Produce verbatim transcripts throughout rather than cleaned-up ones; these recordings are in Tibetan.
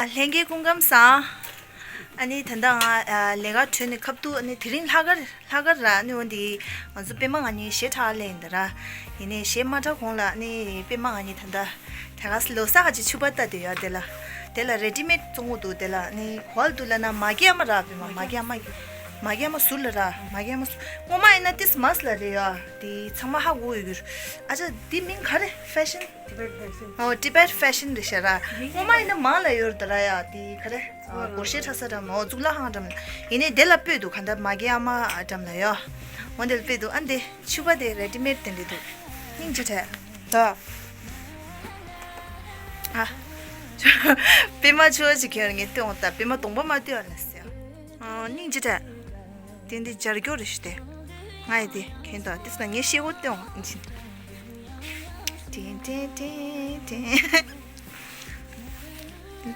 ཨ། ལྷན་རྒྱས་སྐུ་ཁམས་བཟང་། ཨ་ནི་ད་ལྟ་ང་ཨ་ལས་ཀ་གྲོལ་ནས་ཁ་ཐུག་ཨ་ནི་དེ་རིང་ལྷག་དཀར་ལྷག་དཀར་ར། ཨ་ནི་འོན་ཏེ་ང་ཚོ་པད་མ་ང་གཉིས་གཞས་འཁྲབ་སླེབས་ཡིན་ད་ར། ཡིན་ནའི་གཞས་མ་འཁྲབ་གོང་ལ་ཨ་ནི་པད་མ་ང་གཉིས་ད་ལྟ་དེ་ག་ལོ་གསར་ག་ཅིག་ཕྱུ་པ་ལྟ་དེ་ཡོད་དེ་ལ། དེ་ལ་རེ་ཌི་མེད་བཙོང་གི་འདུག་དེ་ལ་ཨ་ནི་ག་པར་འདུག་ལབ་ན། མ་གི་ཨ་མ་ར། པད་མ་མ་གི་ཨ་མ། མ་གི་ཨ་མ་ཟུར་ལ་ར། མ་གི་ཨ་མ་ཟུར། སྔོན་མ་ཡིན་ན་ཏིས་མཱས་ལ་རེད་ཡ། དེ་ཚང་མ་ཧ་གོ་ཡོད་རྒྱུ་རེད། ཨ་ཅག་འདི་མིང་ག་རེ། ཧྥེ་ཤན། Tibet fashion. ཨོ། Tibet fashion རེད་ཤག་ར། སྔོན་མ་ཡིན་ན་མང་ལ་ཡོད་རེད་ད་ར་ཡ། དེ་ག་རེ། ཨ། སྒོར་གཞས་འཁྲབ་ས་འགྲམ། ཨོ། གཙུག་ལག་ཁང་འགྲམ། ཡིན་ནའི་དེ་ལ་སྤོས་འདུག་གང་ལྟར་མ་གི་ཨ་མ་འགྲམ་ལ་ཡ། འོ་དེ་ལ་སྤོས་འདུག་ཨ་འདི་ཕྱུ་པ་དེ་རེ་ཌི་མེད་དེ་འདྲ་འདུག་སྙིང་རྗེ་དྲགས་ད། ཨ། པད་མ་ཕྱུ་པ་ཅིག་གྱོན་ངས་སྟོན་འོང་ད། པད་མ་གདོང་པ་མ་སྟོན་ལ་ཟེར། ཨ། སྙིང་རྗེ་དྲགས། དེ་འདི་སྦྱར་སྐྱོར་རེ་ཞུ་སྟེ། ང་ཡི་དེ་གྱོན་ད། དེ་སོང་ངས་ཤེལ་སྒོ་སྟོན་འོང་ཨིན་ཅི། ཏིང་ཏིང་ཏིང་ཏིང་།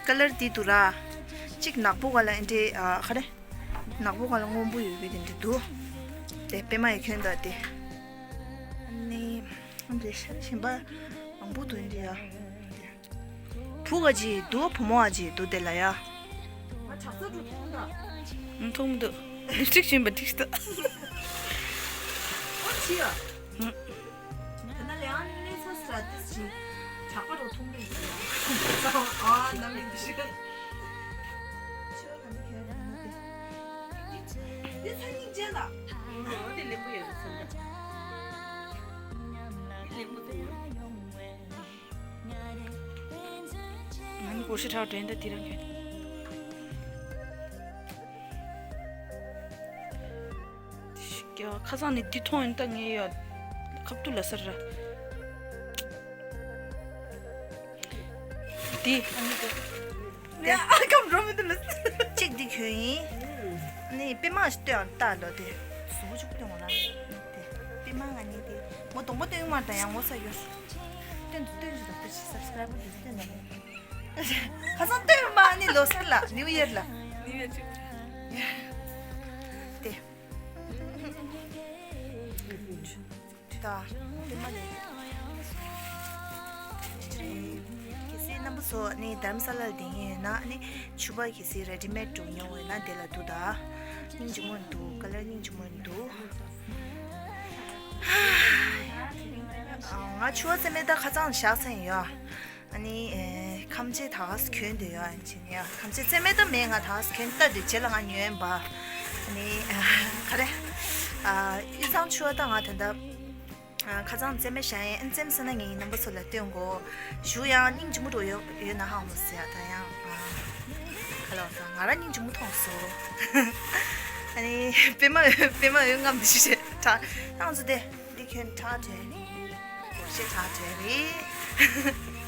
ཀ་ལར་འདི་འདུག་ར། གཅིག་ནག་པོ་ག་ལ་ཨེ་འདྲས། ཨ། ག་རེ། ནག་པོ་ག་ལ་སྔོན་པོ་ཡོད་པའི་དེ་འདྲ་འདུག་དེ་པད་མ་ཡི་གྱོན་ད་དེ། ཨ་ནི་ཨ་འདྲས་གཞན་པ་མང་པོ་འདུག་ཨེ་འདྲས་ཡ། བུ་ག་ཅིག་འདུག་བུ་མོ་ག་ཅིག་འདུག་དེ་ལ་ཡ། ང་གྲྭ་ས་འགྲོ་མཐོང་ད། ཨང་། མཐོང་མི་འདུག་ལིབ་སྟིག་བྱིན་པ་འགྲིག་ད། ཨོ་ཅི་ཡ། ཨང་། ད་ནི་ལས་ཨང་གནས་ཚ་ས་ཏིས་ཅིག་གྲགས་པ་རུ་མཐོང་གི་ཡོད་ཡ། ཨ། ནམ་ཡིན་འདི་ཞིག་ཆོས་ག་འདི་གྱོན་ཡོད་ན་དེ། འདི་ཚ་སྙིང་རྗེ་ལ། ཨོ་དེ་ལེན་པོ་ཡོད་རེད་བསམ་ད། དེ་ལེན་པོ་འདུག་ང་ནི་སྒོར་གཞས་འཁྲབ་དྲན་ད་དེ་རང་གྱོན། ཁ་སང་ནས་འདི་མཐོང་ཡིན་ད་ངས་ཡ། ཁ་ཐུག་ལ་ཟེར་ར། འདི། ཨ་ཁམ་རོ་མི་འདུག་ལ། གཅིག་འདི་གྱོན་ཡིན། ནི་པད་མ་ཞིག་སྟོན་ཨང་ལྟ་ལོ་དེ། གཟུགས་པོ་ཕྱུག་པོ་སྟོན་འོང་ར། དེ། པད་མ་ང་གཉིས་དེ། མོ་གདོང་པ་སྟོན་མར་ད་ཡང་ངོ་ཚ་ཡོད། སྟོན་དུ་སྟོན་ཞིག་དང་སྟོན་ཞིག་སབ་སི་ཀ་རའེ་བར་དེ་སྟོན་ན། ཁ་སང་སྟོན་མ་ནི་ལོ་གསར་ལ། ནིའུ་ཡར་ལ། ནིའུ་ཡར་ཆུ། དེ། ད། དེ་མ་ནི། གལ་སྲིད་རྣམ་པ་ཚོ་ནི་དྷ་རམ་ས་ལ་ལ་བསྡད་ཡོད་ན་ནི་ཕྱུ་པ་གལ་སྲིད་རེ་ཌི་མེད་འགྲོ་མྱོང་ཡོད་ན་དེ་ལ་འདུག་ད། སྙིང་རྗེ་མོ་འདུག་ཀ་ལར་སྙིང་རྗེ་མོ་འདུག་ང་ཕྱུ་པ་རྩེ་མེད་ད་ཁ་སང་བཞག་ཚར་ཡིན་ཡ། ཨ་ནི་ཨེ་ཁམ་ཆེ་ད་ག་སེ་གྱོན་དེ་ཡོད། ཨ་ནི་ཅི་ནི་ཡ་ཁམ་ཆེ་རྩེ་མེད་ད་མེད། ང་ད་ག་སེ་གྱོན་ལྟ་དེ་རྗེས་ལ་ང་ཉོས་ཡིན་པ། ཨ་ནི་ག་རེ། ཨ་དབུས་གཙང་ཕྱུ་པ་ད་ང་ད་ལྟ་ཨ་ཁ་སང་རྩེ་མེད་བཞག་ཡིན། ཨ་ནི་རྩེ་མེད་ཟེར་ན་ངས་རྣམ་པ་ཚོ་ལ་སྟོན་གོ་ཞུ་ཡང་སྙིང་རྗེ་མོ་འགྲོ་ཡོད་ཡོད་ན་ཧ་མོ་ཟེར་ཡ་ད་ཡང་ཨ་ག་ལ་བ་ད་ང་རང་སྙིང་རྗེ་མོ་མཐོང་སོང་། ཨ་ནི་པད་མ་པད་མ་འོད་རྔམ་དེ་ཞིག་རེད་ད། ང་ཚོ་དེ། འདི་གྱོན་འཁྲབ་དྲན། སྒོར་གཞས་འཁྲབ་དྲན་རེད།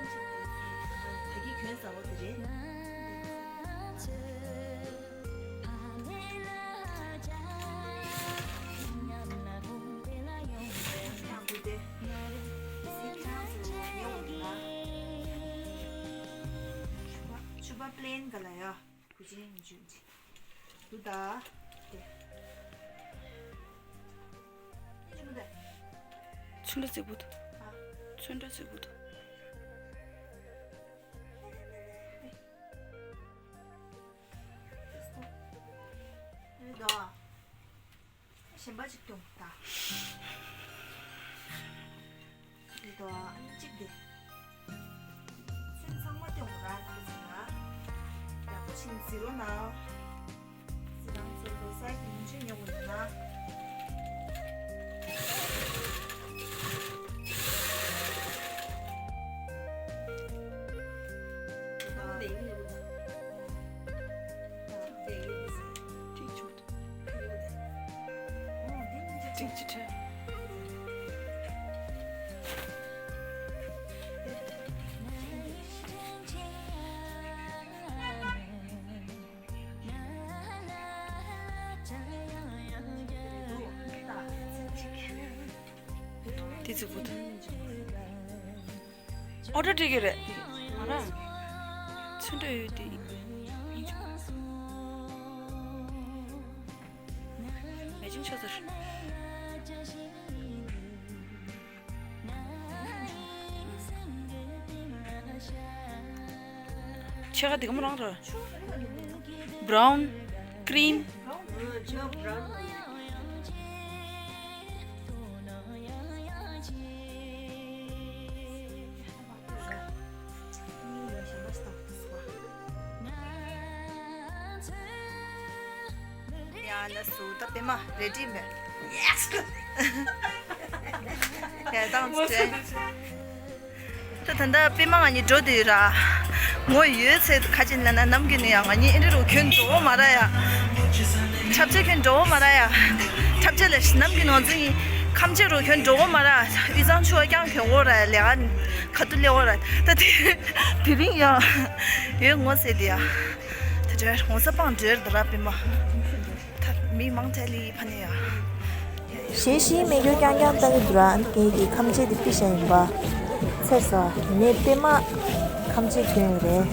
ད་གི་གྱོན་ཟ་བ་དེ་རེད། ཕྱུ་པ་པི་ལེན་ག་ལ་ཡ། གུ་ཅན་འཇུ་འཇི། དུ་ད། དེ། ཚོན་ཁྲ་རྩེ་པོ་དང་། ཚོན་ཁྲ་རྩེ་པོ་དང་། གཞན་པ་ཅིག་སྟོན་དང་། འདི་དོ་ཨ་ནི་གཅིག་འདི། ཚོན་ཚང་མ་སྟོན་དགོས་ར་ཁ་ཚང་ལ། ཡག་པོ་ཞིག་གཟིགས་རོགས་གནང་། ཚེ་རང་ཚོ་ལོ་གསར་གྱི་ཉིན་མོ་ཉོ་དགོས་ན། གཅིག་ཅི་ཁྲ། དེ་ཚོ་བུ་དང་། ཨོ་ཏོ་སྤྲད་ཀྱི་རེད། ང་རང་ཚོན་ཁྲ་ཡོད་དེ། ཆོག་ཟེར། ཕྱེད་ཀ་དེ་ག་མོ་རང་རེད། བྷ་རའུན། ཀྲིམ། ཡ་ལགས་སོ། ད་པདྨ་རེ་ཌི་མེད། ཡེ་སི། ཡ་ད་ད་ད་ད་པདྨ་ང་གཉིས་འགྲོ་དུས་ར། ངོ་ཡོད་ཚད་ཁ་ཅིག་ལ་ན་ནམ་གི་ནི་ཡ་ང་གཉིས་ཨེ་འདྲ་རུ་གྱོན་འགྲོ་གོ་མ་ར་ཡ། འཁྲབ་ཆས་གྱོན་འགྲོ་གོ་མ་ར་ཡ། འཁྲབ་ཆས་ལ་ནམ་གི་ནོར་འཛིན་ཁམས་ཆེ་རུ་གྱོན་འགྲོ་གོ་མ་ར། དབུས་གཙང་ཆུ་བ་རྐྱང་གྱོན་གོ་ར་ཡ། ལས་ཀ་ཁ་ཐུག་ལས་འོ་ར། ད་དེ་དེ་རིང་ཡ་ཡོད་ངོ་ཟེར་དེ་ཡ། དེ་འདྲ་ངོ་ཚ་སྤང་འདྲེར་འདི་ར་པདྨ། ད་མི་མང་ཐལ་ལི་ཕ་ནི་ཡ། གཞས་ཤིག་མེད་རྒྱུ་རྐྱང་རྐྱང་ལྟ་གི་འདུག་ར། ཨ་ནི་ངེད་ཀྱི་ཁམས་ཆེ་དེ་པི་ཤ་ཡིན་པ། ཚེ་ས་ནས་པདྨ་ཁམས་ཆེ་གྱོན་ཡོད་རེད།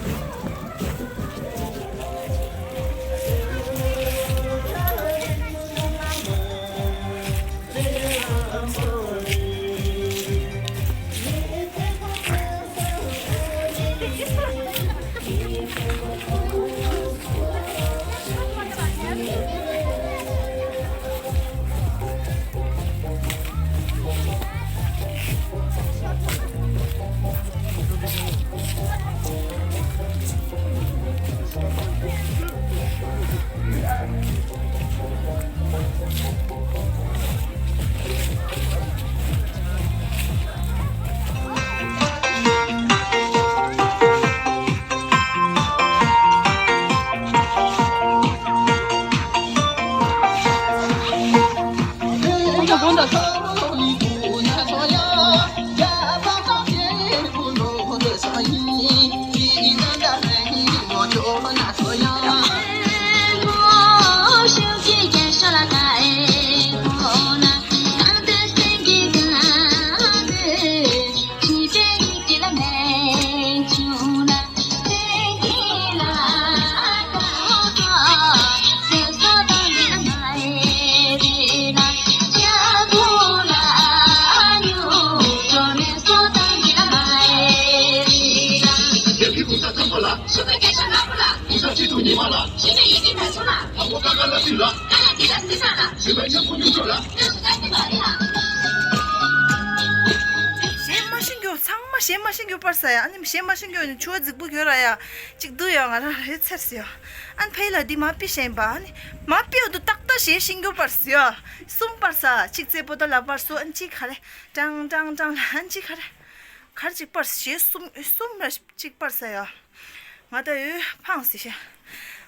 གཞས་མ་ཤེས་རྒྱུ་ཚང་མ་གཞས་མ་ཤེས་རྒྱུ་པར་ས་ཡ། ཨ་ནི་གཞས་མ་ཤེས་རྒྱུ་ནི་ཆུ་བ་རྫིག་པོ་གྱོན་ར་ཡ། གཅིག་སྡུག་ཡ་ང་རང་རེད་ཚར་སི་ཡ། ཨ་ནི་ཕ་ཡི་ལ་འདི་མ་པི་ཤེས་པ། ཨ་ནི་མ་པི་ཡ་དུ་ཏག་ཏག་གཞས་ཤེས་རྒྱུ་པར་སི་ཡ། གསུམ་པར་ས། གཅིག་རྩེ་པོ་ཏ་ལ་པར་སོ། ཨ་ནི་གཅིག་ག་རེ། ཀྲང་ཀྲང་ཀྲང་ལ། ཨ་ནི་གཅིག་ག་རེ། ག་རེ་གཅིག་པར་གཞས་གསུམ་གསུམ་ར་གཅིག་པར་ས་ཡ། ང་ད་ཡོད་ཕངས་སི་ཤ།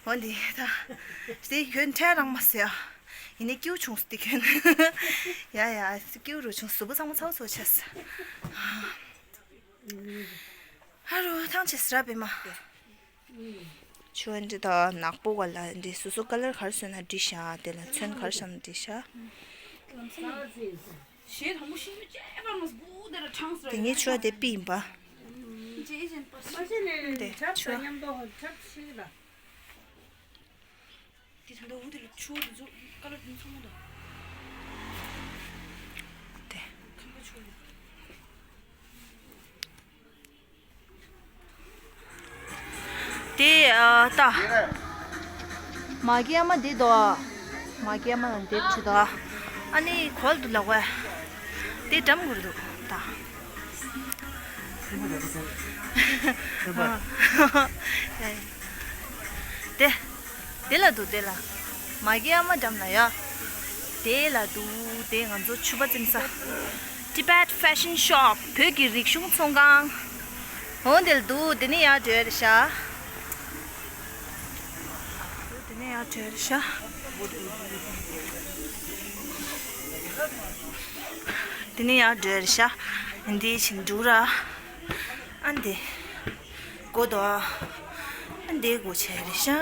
འོ་འདི་ད། དེ་གྱོན་ཁྲལ་རང་མ་སི་ཡ། ཡིན་ནའི་སྐྱིའུ་བྱུང་སི་དེ་གྱོན། ཡ་ཡ་སྐྱིའུ་རུ་བྱུང་སི། བུ་ཚང་མ་ཚ་བོ་ཚོ་ཆ་སི། ཧ་རུ་ཐང་ཆེ་སི་ར་པདྨ། ཆུ་ཨ་འདི་ད་ནག་པོ་ག་ལ་འདི་སོ་སོ་ཀ་ལར་ག་རེ་བཟོས་ན་འགྲིག་ཤག་དེ་ལ་ཚོན་ག་རེ་བཞག་ན་འགྲིག་ཤག་གཞས་དང་པོ་ཤེས་མི་བྱེད་པར་མ་སྒུག་དེ་ར་ཁྲང་སི་ར། དེ་ངའི་ཆུ་བ་དེ་པི་ཡིན་པ། ཇེ་ཨེ་ཇེན་པ་སི། མ་ཤེས་ནས་དེ་ཁྲབ་ཆུ་བ། མཉམ་དུ་ཁྲབ་ཤེས་ལ། དེ་ད་ལྟ་འུ་དེ་ལ་ཆུ་བ་དེ་ཚོ་ཀ་ལར་དེ་ཚོ་མོ་དང་། དེ། ཁམས་པ་ཆུ་བ་དེ། དེ་ཨ་ད། མ་གི་ཨ་མ་འདི་དོ། མ་གི་ཨ་མ་ལ་འདི་བྲིས་དོ། ཨ་ནི་གོལ་དུ་ལ་བས། དེ་འགྲམ་གུར་དུ་ད། དེ། དེ་ལ་འདུག་དེ་ལ། མ་གི་ཨ་མ་འགྲམ་ལ་ཡ། དེ་ལ་འདུག་དེ་ང་ཚོ་ཕྱུ་པ་འཛིན་ས། Tibet Fashion Shop བོད་ཀྱི་རིག་གཞུང་ཚོང་ཁང་། འོ་འདི་ལ་འདུག་དེ་ནས་ཡར་འགྲོ་ཡ་རེད་ཤག་དེ་ནས་ཡར་འགྲོ་ཡ་རེད་ཤག་དེ་ནས་ཡར་འགྲོ་ཡ་རེད་ཤག་འདི་བྱིན་འདུག་ར། ཨ་འདི། སྒོ་དོ། ཨ་འདི་སྒོ་ཕྱེ་རེད་ཤག